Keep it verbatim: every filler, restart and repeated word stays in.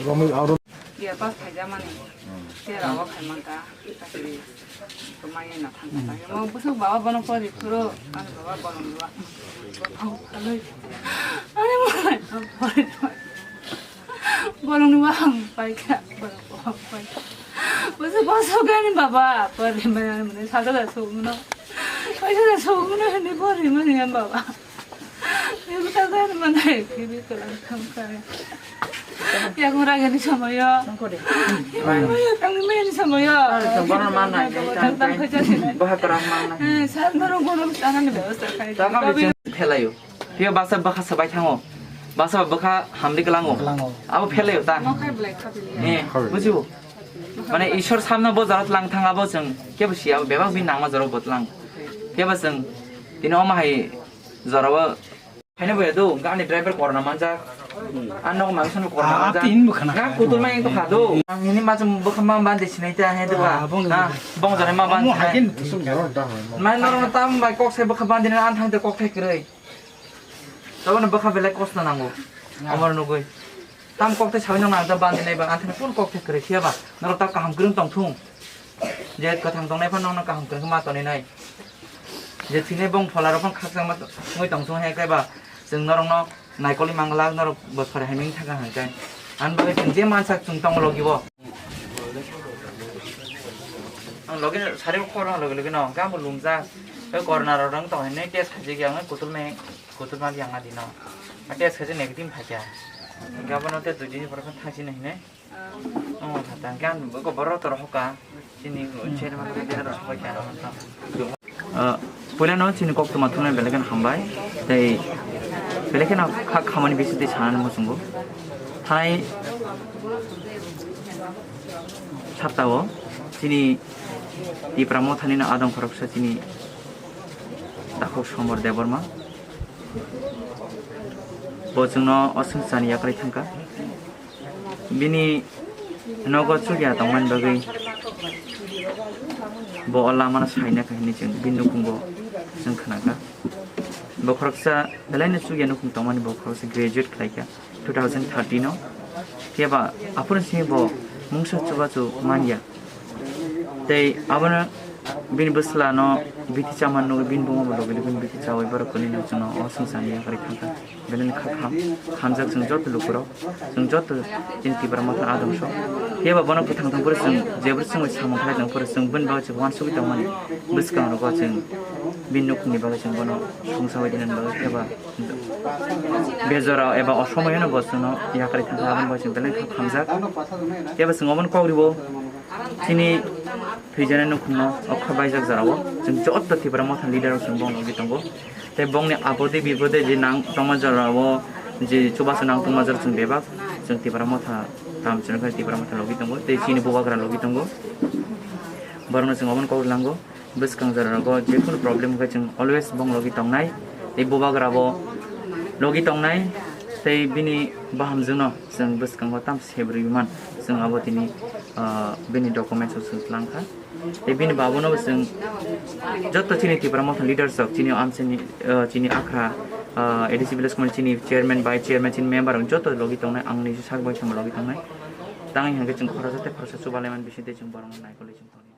Ya, pas khaijamani. Tera o khai manka. Kakiri. Tumai na thang ka. Mo busuk baba bono pori phuro. Ani baba bolong dua. Ani mo. Bolong dua ang pai ka. Bolong dua ang pai ka. Busuk bosok ani baba. Pori mana mana. Sada da sumuno. Paisa da sumuno. Ani pori mana baba. Yang tak ada mana. Kiri kelang thang ka. Yakung ragani samoyo. Yakung ragani samoyo. Tang tang khaja sini. Baha terang mana? Eh, sar norong bono sana ni bebas terkait. Tang kami phelayo. Pio basa bakha sabai thango. Basa bakha hamri kelango. Kelango. Abo phelayo ta. Mokai belai khabili. Eh, bujibo. Mane Ishwar samna bo jarat lang thang abo jeng. Kebo si abo bebak bin nangma jaro botlang. Kebo jeng. Tini oma hai jaro. Haino bo ya do, gani driver korna manjak. An nogo mangsa no korna Ah, manjak. Tin bo khana Ga kha. Kutul ma yang to kha do. Ang ini macam bokha ma bandi sinai ta he do ba. Ah, bong Ah, bong jare ma bandi Mo sinai. Hakin tusuk jaro da ho. Mai norok tam bai kok sai bokha bandi na an thang te kok thai kwrwi. Tabano bokha belai kosna nango. Ah. Amar nugui. Tam kok thai sawi nang nang ta bandi nai ba an thang kun kok thai kwrwi khiya ba. Norok ta kaham kwrwng tong thung. Je kwthang tongnai phano no kaham kwrwng ma tonwi nai. Je thwinai bong phola rok phano khakchangma wngwi tong thung hai khe ba chwng norokno naikolwi mangla norok bo sori hai ming thangkha hwn khe. Ani bagwi chwng je mansak chwng tongo logi bo. Ang logi sari bo khoro logi logi no gam bo lumjak. Tei corona rok rang tong hai nai test khaijak ya ang kutul me kutul ma yang adi no. Test khaijak negative phaikha. Gabano tei dui din ni pore phano thangsi nai hinai. Oh, tang kan bo ko boro tor hoka. Sini chairman ko dera hoka kya na. Ah, puila no chini kok tuma thunai belekan hambai. Tei belekan kha khamani bisi tei sana mo sungo. Thai sapta o chini Tipra Mothani na adong khoroksa chini Dakhok Somor Debbarma. Bo chwngno oswng chani yakarwi thangkha. Bini nogo chukya tongmani bagwi bo o lamano saina kha hinwi chwng bini nukhungo chwng khnakha. Bo khoroksa belaino chukya nukhung tongmani bo khoroksa graduate khlaikha two thousand thirteen o. Phiya ba aphuru simi bo mungsa chubachu manya. Tei abono bini bwsla no bithi chamani nugwi bini buma bo logi logi bini bithi chawi borok kwnwi no chwngno o swngcharni yakarwi thangkha. Belai no kha kham, khamjak chwng joto lukurok, chwng joto chini Tipra Motha adong so. Phiya ba bono kwthang thang phuru chwng jebwrwi chwngwi samung khlai tong phuru chwng bini bagwi chwng uansugwi tongmani bwskango chwng bini nukhungni bagwi chwng bono songsa wi dinani bagwi phiya ba bejora eba osomoyono bo chwngno yakarwi thangkha aboni bagwi chwng belai kha khamjak. Phiya ba chwng obono kok ribo. Chini thwijani nukhungno okha baijak jorao chwng joto Tipra Motha leader rok chwng bono logi tongo. Tei bongni apode bipode je nang tongma jorao je chubachu nang tongma jora chwng bebak chwng Tipra Motha tam chwng khe Tipra Motha logi tongo tei chini bubagra logi tongo. Borokno chwng obono kok lango. Bwskang jora rogo je kunu problem wngkha chwng always bong logi tongnai, tei bubagra bo logi tongnai, tei bini bahamjwkno chwng bwskango tam sebrwi man, chwng abo tini, ah, bini documents o chwng twlang kha. Tei bini babuno bo chwng joto chini Tipra Motha leaders rok, chini amchini, ah, chini akhra, ah, A D C village committee chini chairman, vice chairman, chini member rok joto logi tongnai, ang niji sak bai sama logi tongnai. Tangwi hwnkhe chwng khoroksa tei khoroksa chubalaiman bising tei chwng borokno naikolwi chwng tongnai.